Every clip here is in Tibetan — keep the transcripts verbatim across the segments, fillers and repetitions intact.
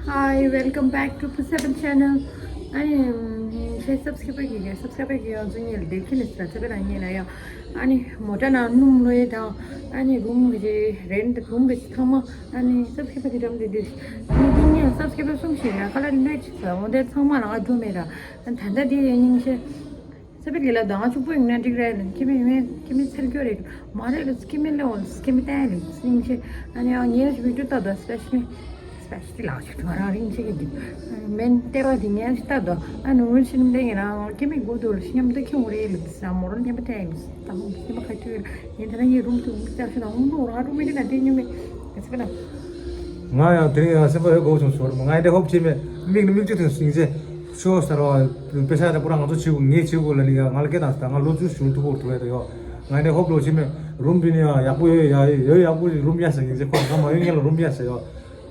Hi, welcome back to P seven channel. ཨ་ནི་ཤེས་སབ་སི་ཀེ་རབ་གི་སབ་སི་ཀེ་རབ་གི་ཡང་ཚུ་ཉེ་ལ་དེ་ཁྱི་ནི་ས་ཚ་པེ་རང་ཉེ་ལ་ཡང་། ཨ་ནི་མོ་ཊ་ནང་སྣུམ་ལོ་ཡེ་དང་། ཨ་ནི་རུམ་གི་རེན་རུམ་གི་ཚང་མ། ཨ་ནི་སབ་སི་ཀེ་རབ་དེ་འགྲམ་དེ་དུས། ཨ་ནི་དེ་ཉེ་སབ་སི་ཀེ་རབ་གསུམ་ཞིག་ཡང་ཁ་ལ་ནོད་ཅིག་ས་འོ་དེ་ཚང་མ་ལ་ང་འགྲོ་མེད་ར། ཨ་ནི་ད་ལྟ་དེ་ཡིན་སྙིང་ཤེས། ས་པེ་ལི་ལ་དང་ཕྱུག་པོ་ཡིན་ན་འགྲིག་རེད་ལ། ཁྱི་མི་ཡིན་ཁྱི་མི་ཚེར་གྱོ་རེད། མ་རེད་ལ་ཁྱི་མི་ལ་འོ་ཁྱི་མི་བསྟན་ལ་སྙིང་ཤེས། ཨ་ནི་ཡང་ཉེ་ཞིག་བི་ཏུ་ད་ད་སི་པེ་ཤི་ལི་སི་པེ་ཤི་ལི་ལག་ཞིག་ང་རང་རིང་ཆེ་གི་འདུག་མེན་ལྟེ་བ་དེ་ཉེ་ཞིག་ད་ད། ཨ་ནི་འོན་ཤིན་ལེ་ཡིན་ན་ཁྱི་མི་དགོས་འདུག་ལ་ཤི་མཉམ་དུ་ཁྱི་འོ་རེད་ལ་ས་མོ་རོ་མཉམ་པ་བསྟན་ལ་ད་མོ་ཁྱི་མ་ཁ་ཐུག་ཡིན་ད་ན་ངའི་རུམ་དུ་འོ་ཙག་ཤི་ན་འོ་ནོ་ར་རུ་མི་རེད་ན་དེ་ཉུ་མི་ང་ཚེ་པེ་ན། ང་ཡང་དེ་རིང་ཡང་སེམས་པ་ཧེ་གོ་བྱུང་ཞོར་མོ་ང་ཡང་དེ་ཧོབ་ཆེ་མེད་མིག་ནི་མིག་ཆུ་ཐོན་སྙིང་རྗེ། ཤོ་ཟེར་བ། དཔེ་ཆ་དང་པོ་རང་ང་ཚོ་བྱེད་དགོས་ངས་བྱེད་དགོས་ལ་ལི་ཡ་ང་ལ་སྐད་བཏང་ཟེར་ད་ང་ལོ་ཚོད་ཞུ་ཐུབ་པོ་ཐུབ་ཡ་དོ་ཡོ། ང་ནས་ཧོབ་ལོ་ཕྱི་མེད་རུམ་བི་ནི་ཡ་ཡག་པོ་ཡོད་ཡ་ཡོད་ཡག་པོ་རུམ་ཡ་ཟེར་ངས་ཟེར་ཁོ་ང་མ་ཡོད་ངས་ལ་རུམ་ཡ་ཟེར་ཡོ།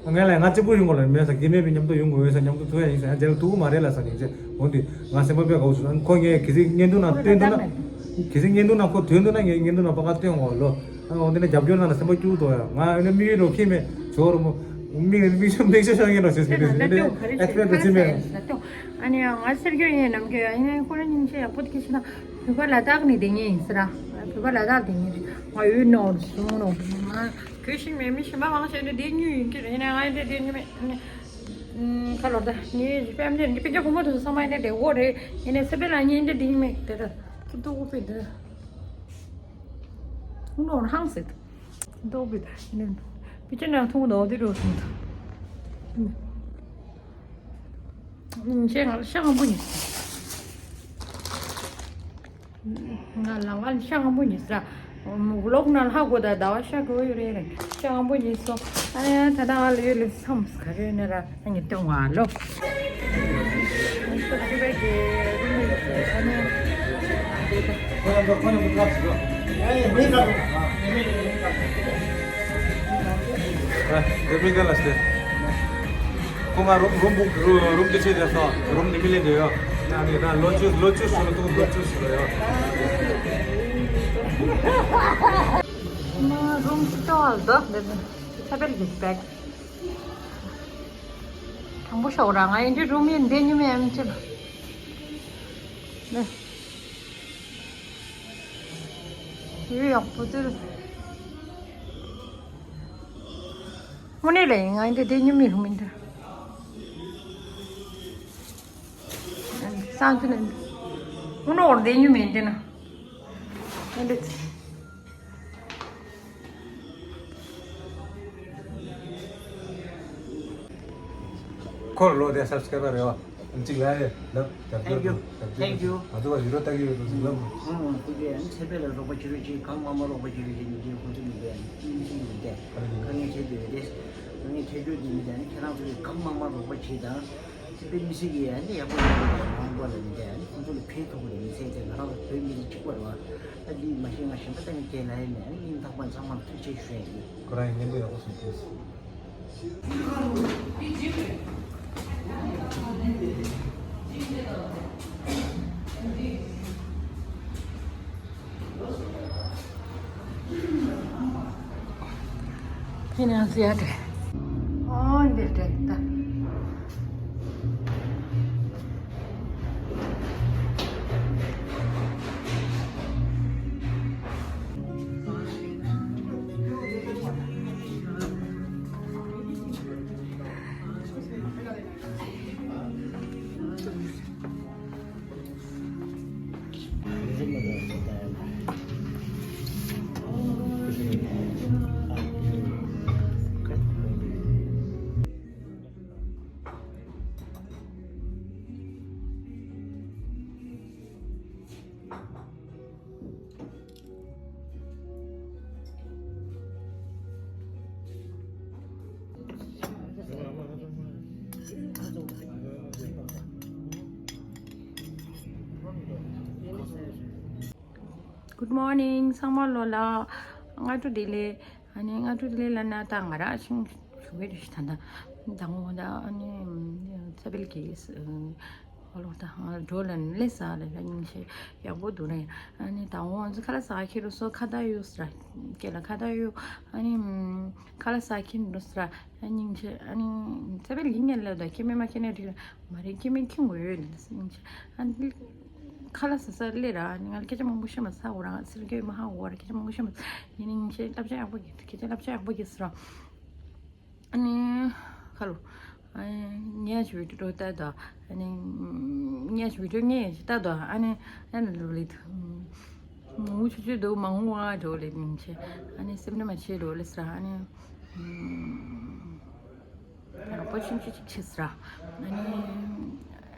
ང་ལ་ང་གཅིག་པུ་ཡོང་གོ་ལ་མེད་ཟེར་སྐྱེ་དམན་བི་མཉམ་དུ་ཡོང་དགོས་ཡོད་ཟེར་མཉམ་དུ་ཐུག་ཡ་ཡིན་ཟེར་ཡ་རྗེས་ལ་ཐུག་གི་མ་རེད་ལ་ཟེར་ངས་ཟེར་འོན་ཏེ་ང་སེམས་པ་དཔེ་དགའ་བོ་བྱུང་ཁོ་ངས་གལ་སྲིད་བརྙན་ཐུང་ནང་སྟོན་འདུག་ན་གལ་སྲིད་བརྙན་ཐུང་ནང་ཁོ་ཐོན་འདུག་ན་ངས་བརྙན་ཐུང་ནང་པ་ཁ་སྟོན་འོ་ལོ། ཨ་འོ་འདི་ནས་རྒྱབ་སྐྱོར་གནང་ན་སེམས་པ་སྐྱིད་པོ་འདུག་ཡ། ང་ཨ་ནི་དམིགས་ཡུལ་རོ་ཁྱི་མེད་ཇོ་རོ་མོ། དམིགས་དམིགས་ཆུ་དམིགས་ཆུ་ཤོར་ངེས་རོ་ཞེས་ཟེར་ནས་ཨེག་སི་པེག་ཏུ་བྱེད་མེད། ཨ་ནི་ཡང་ང་སེར་སྐྱོ་ཡིན་ནམ་རྒྱུ་ཡ་ཡིན་ཁོ་རང་སྙིང་རྗེ་ཡག་པོ་དེ་སྐྱེས་ཤི་ན་བོད་པ་ལ་དྭགས་ནས་བསྡད་ངེས་ཡིན་ཟེར་ར། བོད་པ་ལ་དྭགས་བསྡད་ངེས་རེད། ང་ཡོད་ནོ་རུ་སོང་ནོ་ང་གོས་ཤིང་མེད་མི་ཞིམ་པ་མང་ཆེ་འདི་བསྡད་ཉུལ་ཡིན་གྱི་རེད། ཡིན་ན་ང་འདི་བསྡད་ཉུལ་མེད། ཨ་ནི་ཁ་ལོར་ད་ངའི་ཕེ་མི་ལི་འདི་པེ་ཅག་གོ་མ་ཐུབ་སོང་མ་ཡིན་ན་བསྡད་འོ་རེད། ཡིན་ན་སེ་པེ་ལ་ངའི་འདི་བསྡད་མེད་དེ་ད་ཐུ་ཐུ་གོ་པེ་འདི། ཨུ་ནོ་ཧང་སེ། ཏོ་བི་ནི་པི་ཅི་ནང་ཐུང་དོ་དི་རོ་སུང་ཐུ། ཤ་ང་ཤ་ང་པོ་ཉིས། ང་ལང་ང་ཤ་ང་པོ་ཉིས་ར། ཝི་ལོག་ནང་ལྷག་དགོས་ད་ཟླ་བ་ཤ་གོ་ཡོད་རེད་རེད། ཤ་ང་པོ་ཉིས་སོ། ཨ་ཡ་ད་ད་ང་ལ་ཡོད་ལེབ་སམ་ག་རེ་ནི་ར། ཉིས་སྟོང་བ་ལོ། ཁོ་ང་རུམ་རུམ་བུག་རུམ་དེ་ཆེ་དེ་སོ་རུམ་ནི་མི་ལེན་དེ་ཡོ། ང་ནི་ད་ལོ་ཅུ་ལོ་ཅུ་སོ་ལོ་ཏོ་ལོ་ཅུ་སོ་ཡོ། ང་རུམ་ཅི་ཏོ་ཨལ་དོ་དེ་ཚ་པེལ་གི་སྤེག་དང་པོ་ཤོག་ར་ང་ཡིན་དུས་རུམ་ཡིན་བསྡད་མྱོང་མེད་ཨམ་ཅི་ལ། ནི། ཡུལ་ཡག་པོ་དེར། དངོས་གནས་ལ་ཡིན་ང་ཡིན་དུས་བསྡད་མྱོང་མེད་རུམ་ཡིན་དུས། སང་ཅི་ནི། དངོས་གནས་བསྡད་མྱོང་མེད་དེ་ན། ཡིན་དུས། ཁོར་ལོ་དེ་སབ་སི་ཀ་རའེབ་རེ་བ། གཅིག་ལ་ཡེ་ལབ་རྒྱབ་སྐྱོར་དང་རྒྱབ་སྐྱོར། Thank you. ང་ཚོ་བ་ཡུ་རོ་ལྟ་གི་ཡོད་དུ་ཟིག་ལབ། ཨང་ཨང་ཁོ་ཚོས་ཡང་ཚེ་འཕེལ་ལ་རོགས་པ་བྱེད་རོགས་བྱེད་གང་མང་མང་རོགས་པ་བྱེད་རོགས་བྱེད་མི་བྱེད་ཁོ་ཚོ་མི་འདུག་ཡང་ཅི་ཡིན་ཅི་ཡིན་ཏེ་དཀའ་ངལ་འཕྲད་ཡོད་རེད། དཀའ་ངལ་འཕྲད་རྒྱུ་དེ་མི་འདུག་ཡང་ཁྱེད་རང་ཚོ་གིས་གང་མང་མང་རོགས་པ་བྱེད་དང་། ཚེ་འཕེལ་མི་སེར་གྱི་ཡང་ནི་ཡག་པོ་ཡོང་བ་ལ་མང་པོ་ལ་མི་འདུག་ཡང་ཁོ་ཚོ་ལ་ཕན་ཐོགས་པ་རེད་མི་ཚེ་དེ་ང་རང་ཚོ་བོད་མི་རིགས་གཅིག་པ་རེད་བ། ད་འདི་མ་ཤེས་ང་གཞན་པ་ལྟ་ངན་སྐྱེལ་ལ་ཡིན་ནས་སྙིང་ཐག་པ་ཚང་མར་ཐུགས་རྗེ་ཆེ་ཞུ་ཡ་ཡིན། ཁོ་རང་ཡིན་མཉམ་པོ་ཡག་པོ་སོང་ཐུགས། ཁྱེད་རང་ཟེར་ཡ་དེ། ཨོ་འདིར་དྲན་ད། Good morning ཚང་མ་ལོ་ལ། སྔ་དྲོ་བདེ་ལེགས། ཨ་ནི་སྔ་དྲོ་བདེ་ལེགས་ལབ་ན་ད་ང་རང་ཤིང་ཞུ་གི་རེད་ད་ད་དང་པོ་ད་ཨ་ནི་ཚེ་འཕེལ་གྱིས་ཨོ་ལོ་ ད་འགྲོ་ལ་ནི་ལས་ཟ་ལ་ལ་སྙིང་རྗེ་ཡག་པོ་འདུག་རེད། ཨ་ནི་ད་འོང་ཚོ་ཁ་ལག་ཟ་ཁྱེར་རུ་སོ་ཁ་ད་ཡོད་ཟེར། ཁྱེད་ལ་ཁ་ད་ཡོད། ཨ་ནི་ཁ་ལག་ཟ་ཁྱེར་རུ་ཟེར། ཨ་སྙིང་རྗེ། ཨ་ནི་ཚེ་འཕེལ་གྱིས་ངས་ལབ་ད་ཁྱེད་མེད་མ་ཁྱེད་ནས་འགྲིག་མ་རེད། ཁྱེད་མེད་ཁྱེད་ངོ་ཡོད་ལ་སྙིང་རྗེ། ཨ་ནི་ཁ་ལག་ཟ་ས་སླེབས་ར། ཨ་ནི་ང་ལ་སྐད་ཆ་མང་པོ་བཤད་མ་ཟ་འོ་རང་སེར་སྐྱོ་མ་ཧ་འོ་ར་སྐད་ཆ་མང་པོ་བཤད་མ་ཟ། ཡིན་ནི་སྙིང་རྗེ་བསླབ་བྱ་ཡག་པོ་གྱིས་ཁྱེད་ཀྱི་བསླབ་བྱ་ཡག་པོ་གྱིས་ཟེར་ར། ཨ་ནི་ཁ་ལོ། ཨ་ནི་ངས་ཅིག་བི་ཌིའོ་ལྟ་དང་། ཨ་ནི་ངས་ཅིག་བི་ཌིའོ་ངས་ཅིག་ལྟ་དང་། ཨ་ནི་ཨ་ནི་ལུ་ལི་ཐུ་ངུ་ཆུ་ཆུ་འདུག་མ་ངུ་ཨ་འགྲོ་ལེ་མིན་ཆེ། ཨ་ནི་སེམས་ནི་མ་ཆེ་འགྲོ་ལེ་སྲ། ཨ་ནི་ཡག་པོ་ཆུང་ཆུ་ཅིག་ཆེ་སྲ། ཨ་ནི་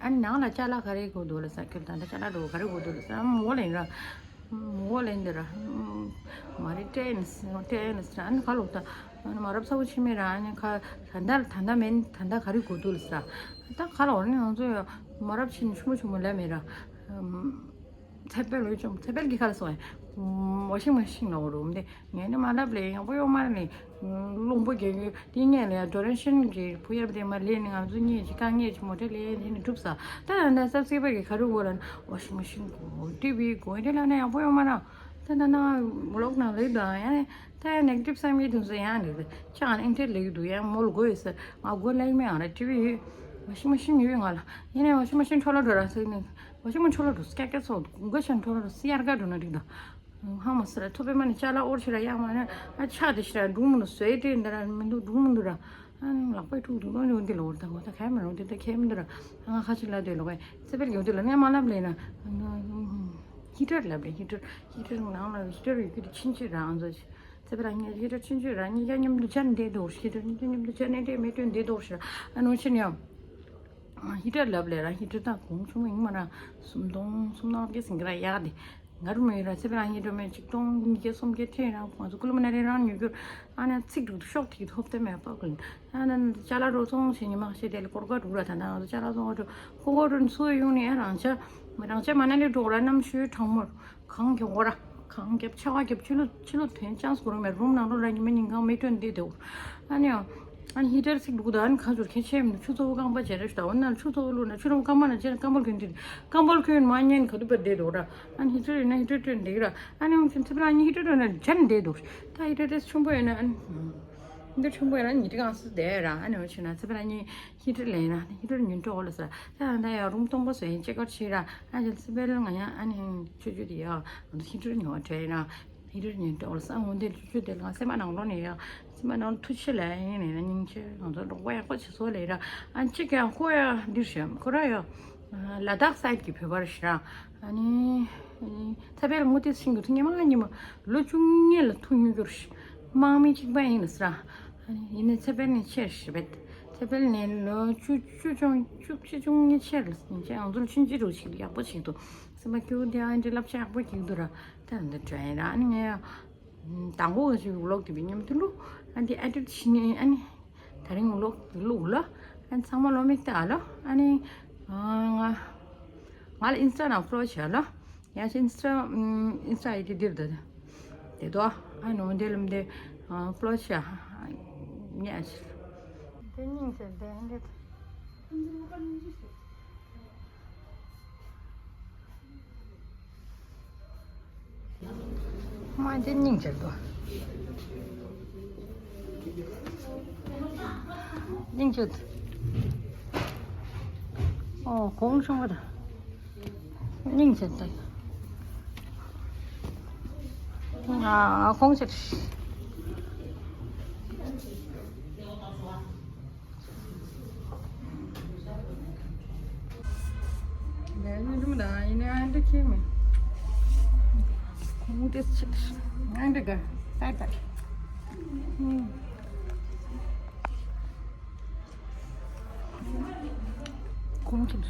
ཨ་ནི་ནང་ལ་ཅ་ལག་ག་རེ་དགོས་འདུག་ལེ་ས་ཁྱོད་ད་ལྟ་ཅ་ལག་འགྲོ་ག་རེ་དགོས་འདུག་ལེ་ས་མོ་ལེ་ར། མོ་ལེ་འདི་ར། མ་རེད་ཏྲེན་ཏྲེན་ཨ་ནི་ཁ་ལོ་ད། ཨ་ནི་མ་རབས་ཚ་བོ་ཆི་མེད་ར། ཨ་ནི་ཁ་ད་ལྟ་ད་ལྟ་མེན་ད་ལྟ་ག་རེ་དགོས་འདུག་ལ་ས། ད་ཁ་ལོ་ཨ་ནི་ང་ཚོ་ཡ་མ་རབས་ཆི་ནི་ཆུང་མོ་ཆུང་མོ་ལ་མེད་ར། ཚེ་འཕེལ་ལོས་ཅུང་ཚེ་འཕེལ་གྱི་ཁ་ལ་སོང་ཡ། ཝ་ཤིང་མ་ཤིན་ལ་འོ་རུམ་དེ་ངས་ནི་མ་ལབ་ལེ་ཡང་པོ་ཡོང་མ་ནི། རླུང་པོ་རྒྱག་རྒྱུ་དེ་ངས་ལ་ཡ་ཌོ་རེ་ཤན་གྱི་བུ་ཡབ་དེ་མ་ལས་ནི་ང་ཚོ་གཉིས་ཀྱི་དཀའ་ངལ་གྱི་མོ་ཊ་ལས་དེ་ནི་གྲུབ་ས། ད་ད་ད་སབ་སི་པ་གི་ཁ་རུ་གོ་ལ་ཝ་ཤིང་མ་ཤིན་གོ་ཊི་ཝི་གོ་དེ་ལ་ནི་ཡག་པོ་ཡོང་མ་ར། ད་ད་ན་ཝི་ལོག་ནང་ལས་དང་ཡང་ད་ཡང་ནེ་གེ་ཊིབ་བསམ་གྱི་དུས་སུ་ཡང་ནི་ཅག་ཨིན་ཊར་ལེགས་འདུག་ཡང་མོལ་དགོས་ཡོད་ས་ང་གོ་ལེགས་མེད་ཨང་ར་ཊི་ཝི་ཝ་ཤིང་མ་ཤིན་ཡོད་ང་ལ་ཡིན་ནའི་ཝ་ཤིང་མ་ཤིན་འཕྲོ་ལ་འགྲོ་ར་ཟེར་ནི་ཝ་ཤིང་མ་འཕྲོ་ལ་འགྲོ་སྐྱ་སྐྱ་ཚོགས་འགོ་ཆེན་འཕྲོ་ལ་འགྲོ་སི་ཡར་ག་འགྲོ་ན་འགྲིག་ད། ཧ་མ་སི་ར་ཐུབ་པའི་མ་ནི་ཅ་ལག་ཨོར་ཆེ་ར་ཡག་མ་ནི་ཨ་ཆག་དེ་ཤི་ར་འབྲུག་མི་འདུག་བཟོས་དེ་འདི་ར་མི་འདུག་འབྲུག་མི་འདུག་ར། ཨ་ནི་ལག་པས་ཐུག་འདུག་ལོ་འདི་ལོ་ད་གོ་ད་ཁའི་མ་རུང་དེ་ད་ཁའི་མི་འདུག་ར། ང་ཁ་ཆེ་ལ་དེ་ལོ་གའི་ཚེ་འཕེལ་གྱི་འོ་དེ་ལ་ནས་མ་ལབ་ལེ་ན། ཧི་ཊར་ལབ་ལེ་ཧི་ཊར་ཧི་ཊར་ནང་ལ་ཧི་ཊར་ཡོད་ཀྱི་ཕྱིན་ཆད་རང་ཚོ་ཚེ་འཕེལ་རང་ཉིད་ཧི་ཊར་ཕྱིན་ཆད་རང་ཉིད་ཀྱང་མཉམ་དུ་ཅན་དེ་དོར་ཤི་ཊར་ཉིད་ཀྱང་མཉམ་དུ་ཅན་ནས་དེ་མེད་དོན་དེ་དོར་ཤི་ཨ་ནོ་ཆེ་ནས། ཧི་ཊར་ལབ་ལེ་ར་ཧི་ཊར་དང་གོང་ཆུང་མིང་མ་ར་སུམ་སྟོང་སུམ་སྟོང་བརྒྱད་ཟིན་གི་ར་ཡག་དེ། ང་རུ་མི་ར་ཚེ་འཕེལ་ཨ་ཉི་སྒྲོལ་མས་ཆིག་སྟོང་ཉིས་བརྒྱ་སུམ་བརྒྱ་ཁྲི་རང་ང་ཚོ་ཀུ་ལུ་མ་ན་རེ་རང་ཉོ་རྒྱུར་ཨ་ནི་ཚིག་འགྲོ་ཤོག་ཐིག་ཐོབ་ཏེ་མེད་པ་ཀུན་ཨ་ནི་ཅ་ལག་རོ་ཚོང་བྱེད་ཉི་མ་ཤེས་དེ་ལ་སྐོར་ག་འགྲོ་ར་ད་ནང་ཅ་ལག་ཚོང་འགྲོ་ཁོ་ཁོ་རུ་སུ་ཡོང་ནི་ཨ་རང་ཅག་མི་རང་ཅག་མ་ན་ལི་འགྲོ་ར་གནམ་ཤུལ་གྲང་མོར་གང་གི་འོ་ར་གང་རྒྱབ་ཆ་བ་རྒྱབ་ཆུ་ལུ་ཆུ་ལུ་ཐོན་ཅང་སྐོར་མེད་རུམ་ནང་ལོ་ར་ཉི་མ་ཉིན་གང་མེ་ཐོན་དེ་དེ་འོ་ཨ་ནི། ཨ་ནི་ཧི་ཊར་ཚིག་འདུག་ད་ཨ་ནི་ཁ་ཟུར་ཁྱད་ཆེ་མི་འདུག་ཆུ་ཚ་བོ་རྐང་པ་བྱས་རེ་ཞུ་ད་འོ་ན་ཆུ་ཚ་བོ་བླུགས་ན་ཆུ་རུང་རྐང་པ་ན་བྱས་རྐང་པ་གྱོན་དུས་རྐང་པ་གྱོན་མ་ཉན་ག་དུ་པར་བསྡད་འདུག་ར། ཨ་ནི་ཧི་ཊར་ཡོད་ན་ཧི་ཊར་སྤྲོད་འདེགས་ར། ཨ་ནི་འོང་ཚུན་ཚེ་བར་ཨ་ནི་ཧི་ཊར་སྤྲོད་ན་བྱས་ནས་བསྡད་འདུག་ད་ཧི་ཊར་དེ་ཆུང་པོ་ཡོད་ན་ཨ་ནི་འདི་ཆུང་པོ་ཡོད་ན་ཉི་ཁྲི་གང་སུ་བསྡད་ར། ཨ་ནི་འོ་ཆུ་ན་ཚེ་བར་ཨ་ནི་ཧི་ཊར་ལེན་ན་ཧི་ཊར་ཉོན་སྤྲོད་འོ་ལ་ས་ད་ད་ཡ་རུང་སྟོང་པ་བཟོ་ཡིན་ཅེ་ཀར་ཆེ་ར། ཨ་ནི་ཚེ་བར་ང་ཡ་ཨ་ནི་ཆུ་ཆུ་དེ་ཡ་ཧི་ཊར་ཉོ་བ་བྲལ་ན། ཧི་ཊར་ཉོན་སྤྲོད་འོ་ལ་ས་འོ་འདི་ཆུ་ཆུ་དེ་ལ་སེམས་པ་ནང་ལོགས་ནས་ཡ། སེམས་པ་ནང་ཐུགས་ཆེ་ལ་ཡིན་ནས་སྙིང་རྗེ་ང་ཚོ་གྲོགས་པོ་ཡག་པོ་བྱེད་སོ་ལས་ར། ཨ་གཅིག་ཀྱང་ཁོ་ཡ་འདིར་བཞག་ཁོ་ར་ཡ། ལ་དྭགས་སའིཌ་ཀྱི་བོད་པ་རེད་ཤག་ཨ་ནི་ཚེ་འཕེལ་ངོ་དེ་ཤིང་གི་ཐུག་ཉི་མ་ཉི་མ་ལོ་བཅུ་གཉིས་ལ་ཐུག་ཉུ་གྱུར་ཤི་དམག་མི་གཅིག་པ་ཡིན་ལ་ཟེར། ཨ་ནི་ཡིན་ནའི་ཚེ་འཕེལ་ནས་ཆེར་ཤི་བེད། ཚེ་འཕེལ་ནས་ལོ་བཅུ་བཅུ་ཆུང་བཅུ་གཅིག་བཅུ་གཉིས་ཆེར་ལ་ཡིན་ཅེ་ང་ཚོ་ལ་ཆུང་ཆེ་རུ་ཞིག་ཡག་པོ་ཞིག་འདུག་སེམས་པ་སྐྱིད་པོ་དེ་ཨ་འདྲ་བསླབ་བྱ་ཡག་པོ་ཞིག་འདུག་ར། ད་འདི་འདྲ་ཡིན་ར། ཨ་ནི་ངས་དང་པོ་ག་ཞིག་ཝི་ལོག་དེ་བི་མཉམ་དུ་བླུག་ཨ་འདི་ཨེ་ཌིཊ་བྱས་ནས་ཨ་ནི་དེ་རིང་ཝི་ལོག་དེ་བླུག་ལ། ཨ་ནི་ཚང་མ་བློ་མིག་ལྟ་ཨ་ལོ། ཨ་ནི་ང་ང་ལ་ཨིན་སི་ཊ་ནང་ཕོ་ལོ་བྱས་ལོ། ཡང་ཞིག་ཨིན་སི་ཊ་ཨིན་སི་ཊ་ཨའི་ཌི་འདིར་འདུག་དེ་དོ་ཨ་ནི་འོ་འདི་ལམ་དེ་ཕོ་ལོ་བྱས་ཉག་ཞིག་དེ་སྙིང་རྗེ་དེ་འདི། མ་དེ་སྙིང་རྗེ་དོ། སྙིང་རྗེ། ཨོ་གོང་ཆུང་བ་དང་། སྙིང་རྗེ་དང་། ཨ་གོང་ཆེ། ལས་ཡུལ་མི་དང་ཡིན་ན་ཨ་འདྲ་ཁྱེད་མི། གོང་དེ་ཆེ། ཨ་འདྲ་ག་ད་ད། གོང་ཆེ།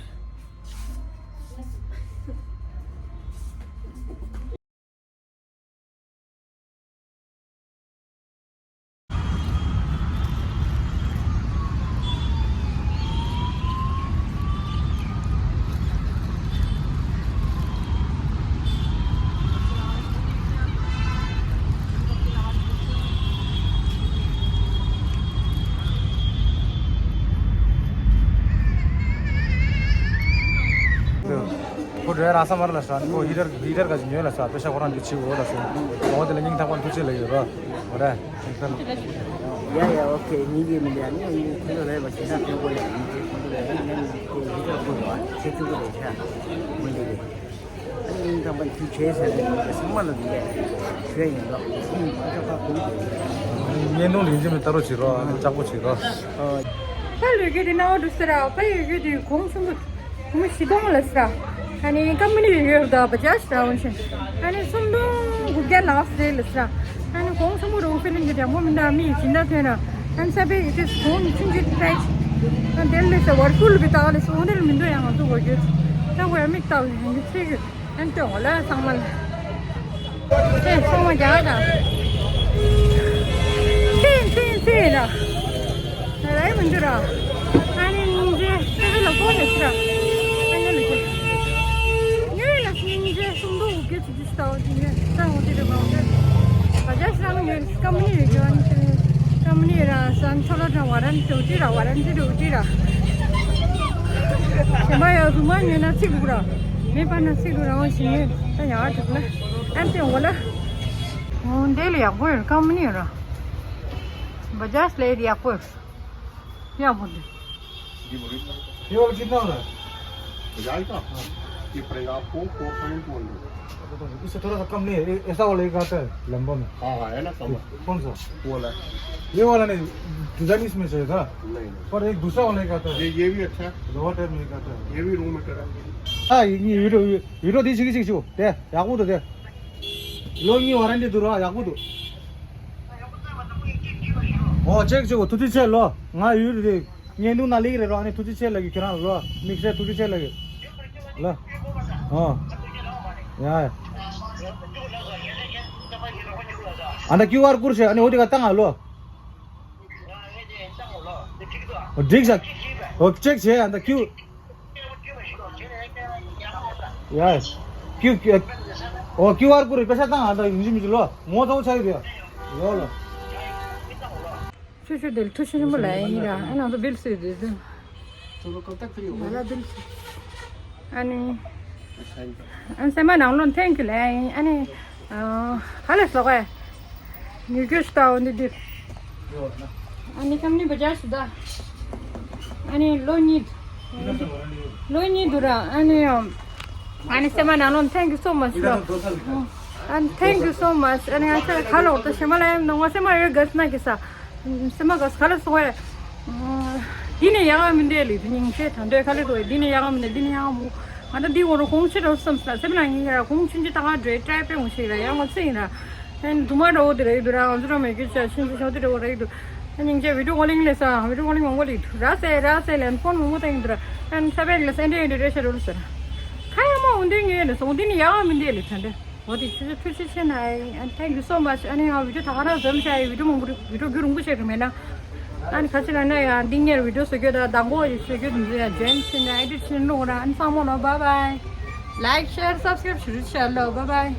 ཁོ་འགྲོ་ཡ་རག་ས་མ་རེད་ལབ་ཤག་ཁོ་ཧི་ཊར་ཧི་ཊར་ག་ཅིག་ཉོས་ལབ་ཤག་པེ་ཤ་ཁོ་རང་འདི་བྱེད་དགོས་ལབ་སོང་། འོ་དེ་ལ་སྙིང་ཐག་པ་ཐུགས་རྗེ་ཆེ་ལབ་ཡོད་རོ། འོ་རེད། ཡ་ཡ། ཨོ་ཁེ། སྙིང་རྗེ་མི་འདུག་ཡ། ངས་ཁྱེད་ཚོ་ལ་ཡ་བ་ཞེ་དྲག་སྤྲོད་དགོས་ཡ། ཡིན་གྱི་ཁོང་ཚོ་ལ་ཡ་ངས་ཁྱེད་ཚོ་ཧི་ཊར་བསྐུར་བ་ཁྱེད་ཚོ་གི་རེད་ཤག་འོ་འདི་རེད། ཨ་ནི་སྙིང་ཐག་པ་ཐུགས་རྗེ་ཆེ་ཟེར་ནས་ཚང་མ་ལ་འདི་ཞུ་ཡ་ཡིན་ལོ། སྙིང་ཐག་པ་ཐུགས་རྗེ་ཆེ། བརྙན་ཐུང་ལ་ཡིན་གཅིག་མིན་ལྟ་རོགས་བྱེད་རོགས། ཨ་ནི་ལྕགས་པོ་བྱེད་རོགས། ཨ། ཕ་ལོས་གི་དེ་ན་འོ་འགྲོ་ཟེར་ར། ཕ་ཡོད་གི་དེ་གོང་ཆེན་པོ། སྒོར་མོ་བཞི་སྟོང་ལ་ཟེར་ར། ཨ་ནི་ཀམ་པ་ནི་ཡོད་ཡོད་ད་བ་ཇཱཇ་ར་འོན་ཤིང་། ཨ་ནི་སུམ་སྟོང་དགུ་བརྒྱ་ལགས་ཟེར་ལ་ཟེར་ར། ཨ་ནི་གོང་ཆེན་པོ་རུ་ཕི་ལིང་གི་དྲང་པོ་མི་འདུག་མི་ཡི་སྦྱིན་བདག་ཐོན་ར། ཨ་ནི་ས་པའི་ཡི་གེ་གོང་ཆུང་ཆུང་ཕྲ། ཨ་དེ་ལས་ཟེར་བར་ཁུལ་གི་ད་ལས་སོང་དེ་ལ་མི་འདུག་ཡང་ང་ཚོ་གོ་རྒྱུ། ད་གོ་ཡ་མིག་ལྟ་བུ་ཡིན་གི་ཚེ་གི། ཨན་ཏེ་འོ་ལ་ཚང་མ་ལ། ཨེ་ཚང་མ་རྒྱ་གར་དང་། ཚེ་ཚེ་ཚེ་ར། རའི་མི་འདུག་ར། ཨ་ནི་སྙིང་རྗེ་ཚེ་ཚེ་ལ་གོ་ནས་ཚེ་ར། ཨ་ནི་ལ་གོ། ངའི་ལ་སྙིང་རྗེ་སུམ་མདོ་འུ་སྐད་ཚེ་ཚེ་ལྟ་བུ་དེ་ངས་ས་འོ་དེ་རེ་མ་འོ་དེ། བ་ཇཱཇ་རང་ངའི་ཀམ་པ་ནི་ཡོད་རྒྱུ་ཨ་ནི་ཚེ། ཀམ་པ་ནི་ར་སན་ཆོ་ལོ་དང་ཝ་རན་ཏི་འུ་ཅི་ར་ཝ་རན་ཏི་འུ་ཅི་ར། ཞེ་མ་ཡ་རུ་མ་ཉོས་ན་ཚིག་འདུག་ར། མེད་པ་ན་ཚིག་འདུག་ར་འོ་ཞིག་ངས་ད་ཡག་འདུག་ལ། ཨན་ཏེ་འོ་ལ། འོ་འདི་ལ་ཡག་པོ་ཡོད། ཀམ་པ་ནི་ཡོད་ར། བ་ཇཱཇ་ལས་ཡག་པོ་ཡོད། ཡག་པོ་འདུག ये वाला कितना हो रहा है? बजाज का? हाँ। ये पड़ेगा आपको four thousand two hundred। इससे थोड़ा सा कम नहीं है? ये ऐसा वाला एक आता है लंबा में। हाँ, हाँ, है ना कम। कौन सा? वो वाला। ये वाला नहीं, डिजाइन इसमें चाहिए था। नहीं, नहीं। पर एक दूसरा वाला एक आता है। ये, ये भी अच्छा है। लोअर टाइप में एक आता है। ये भी रूम हीटर है। हाँ, ये वीडियो, वीडियो दी सीखी सीखी दे, या वो तो दे। ལོ་གཉིས་ཝ་རན་ཊི་འདུག་ར། ཡག་པོ་འདུག་ཨོ་ཅེག་བྱེད་དགོས། ཐུགས་རྗེ་ཆེ་ལོ། ང་ཡུལ་རེད། བརྙན་ཐུང་ནང་སླེབས་ཀྱི་རེད་ར། ཨ་ནི་ཐུགས་རྗེ་ཆེ་ལབ་ཀྱི། ཁྱེད་རང་ལོ་དམིགས་བསལ་ཐུགས་རྗེ་ཆེ་ལབ་ཀྱི་ལོ། ཨོ་ཡ་ཡ། ཨ་ད་ཀིའུ་ཨར་ཀོཌ་བྱས། ཨ་ནི་འོ་དེ་ག་བཏང་ང་ལོ། འོ་འགྲིག་ཤག་ཨོ་ཅེག་བྱས། ཨ་ད་ཀིའུ། ཡ། ཀིའུ་ཀིའུ། ཨོ་ཀིའུ་ཨར་ཀོཌ་རེད། པེ་ཤ་བཏང་ཨ། ད་ཡིན་གཅིག་མིན་གཅིག་ལོ། ངོ་ཚ་བོ་ཆགས་ཡོད་དེ། ལོ་ལོ། ཆུ་ཆུ་དེ་ལ་ཐུགས་རྗེ་ཆེན་པོ་ལབ་ཡིན་ར། ཨ་ནང་དུ་བིལ་སུ་ཡོད་དེ། ང་ལ་བིལ་སུ། ཨ་ནི། ཨ་ནི་སེམས་པ་ནང་ལོགས་ཐེང་ཀིའུ་ལབ་ཡིན། ཨ་ནི། ཨ། ག་ལེ་སོག་ཨེ། ཉུ་གུ་ཤི་ཏའོ་འདི་འདི། ཨ་ནི་ཀམ་པ་ནི་བ་ཇཱཇ་ཞུ་ད། ཨ་ནི་ལོ་གཉིས། ལོ་གཉིས་འདུག་ར། ཨ་ནི། ཨ་ནི་སེམས་པ་ནང་ལོགས་thank you so much ལོ། ཨ་ནི་thank you so much། ཨ་ནི་ང་ཚོ་ག་ལོག་ད་ཞེ་མ་ལ་ཡང་ནང་ང་སེམས་པ་ཡོད་ག་ས་ན་གི་ས། སེམས་པ་ག་ས་ག་ལ་སོང་བས། འདི་ནས་ཡག་ག་མི་འདུག་ལི་དེ་སྙིང་རྗེ་ད་འདོད་ག་ལེ་དོ་འདི་ནས་ཡག་ག་མི་འདུག་འདི་ནས་ཡག་ག་མོ། ང་ད་འདི་འོ་རུ་གོང་ཆེ་རུ་བསམ་ས་སེམས་ལ་ངེས་ར། གོང་ཆུང་ཆུང་ད་ག་འདྲེ་ཏྲའི་པེ་འོང་ཤེས་ར། ཡང་ང་ཚེ་ཡིན་ར། ཨན་དུ་མ་ར་འོ་དེ་ར་ཡི་དུ་ར། ང་ཚོ་ར་མེ་གི་ཆ་ཤིན་ཚེ་ཤོ་དེ་ར་འོ་ར་ཡི་དུ། ཨན་སྙིང་རྗེ་བི་ཌིའོ་ཀོ་ལིང་ལས་ས་བི་ཌིའོ་ཀོ་ལིང་མང་པོ་ལི་དུ་ར་སེ་ར་སེ་ལན་ཕོན་མང་པོ་ད་ཡིན་དུ་ར། ཨན་ས་བེག་ལ་སེ་འདྲེ་ཡིན་དུ་རེ་ཤ་རུ་ལ་ས་ར། ཁ་ཡ་མ་འོང་དེ་ངེས་ལ་སོང་དེ་ནི་ཡག་ག་མི་འདུག་ལི་ད་འདྲེ། འོ་དེ་ཆུ་ཆུ་ཐུགས་རྗེ་ཆེ་ན། And thank you so much། ཨ་ནི་ང་བི་ཌིའོ་ད་ག་རང་འཛོམས་བྱ་ཡི་བི་ཌིའོ་མང་པོ་རི་བི་ཌིའོ་རྒྱུ་རིང་པོ་བྱས་རུ་མེད་ན། ཨ་ནི་ཁ་ཆེ་ན་ན་ཡང་འདི་ངེར་བི་ཌིའོ་བཟོ་རྒྱུ་ད་དང་པོ་ཡི་བཟོ་རྒྱུ་འདི་ཡང་ཇོ་ཡིན་ཆེ་ན་ཨེ་ཌིཊ་ཆེ་ན་རུང་ར། ཨ་ནི་ཚང་མ་ལ་bye bye། Like share subscribe ཞུ་རུ་ཆ་ལོ། Bye bye།